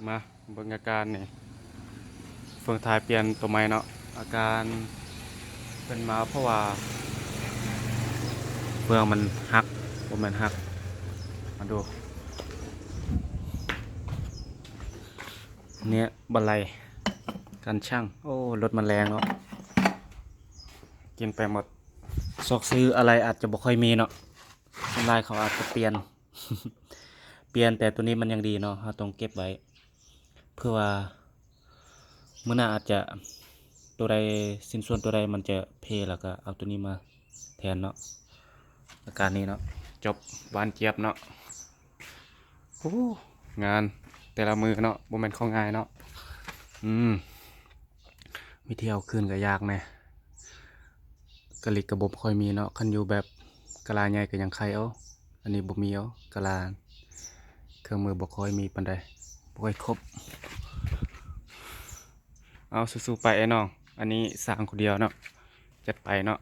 ມາເບິ່ງອາການນີ້ ເຟືອງທ້າຍປ່ຽນຕົວໃໝ່ເນາະ. ອາການເພິ່ນມາເພາະວ່າເຟືອງມັນຫັກ ບໍ່ແມ່ນຫັກ ມາດູ ເນຍ ບັນໄລກັນຊ່າງ. ໂອ້ ລົດມັນແຮງເນາະ ກິນໄປໝົດ. ຊອກຊື້ອາໄຫຼ່ອາດຈະບໍ່ຄ່ອຍມີເນາະ ສ່ວນຫຼາຍເຂົາອາດຈະປ່ຽນ ປ່ຽນ ແຕ່ໂຕນີ້ມັນຍັງດີເນາະ ເຮົາຕ້ອງເກັບໄວ້ ເພື່ອວ່າມື້ໜ້າອາດຈະ ໂຕໃດ ຊິ້ນສ່ວນໂຕໃດມັນຈະເພ ແລ້ວກໍເອົາໂຕນີ້ມາແທນເນາະ. ອາການນີ້ເນາະ ຈົບ ຫວານຈຽບເນາະ. ໂອ້ ງານແຕ່ລະມື້ເນາະ ບໍ່ແມ່ນຂອງງ່າຍເນາະ. ອືມ ມີທ່ຽວຄືນກໍຍາກແດ່ ກະລິກກະບໍ່ຄ່ອຍມີເນາະ. ຄັນຢູ່ແບບກະລາໃຫຍ່ກໍຍັງໄຄເອົາ ອັນນີ້ບໍ່ມີເອົາ ກະລາ ເຄື່ອງມືບໍ່ຄ່ອຍມີປານໃດ ບໍ່ຄ່ອຍຄົບ. ເອົາ ສູ້ໆໄປອ້າຍນ້ອງ ອັນນີ້ສ້າງຜູ້ດຽວເນາະ ຈັດໄປເນາະ.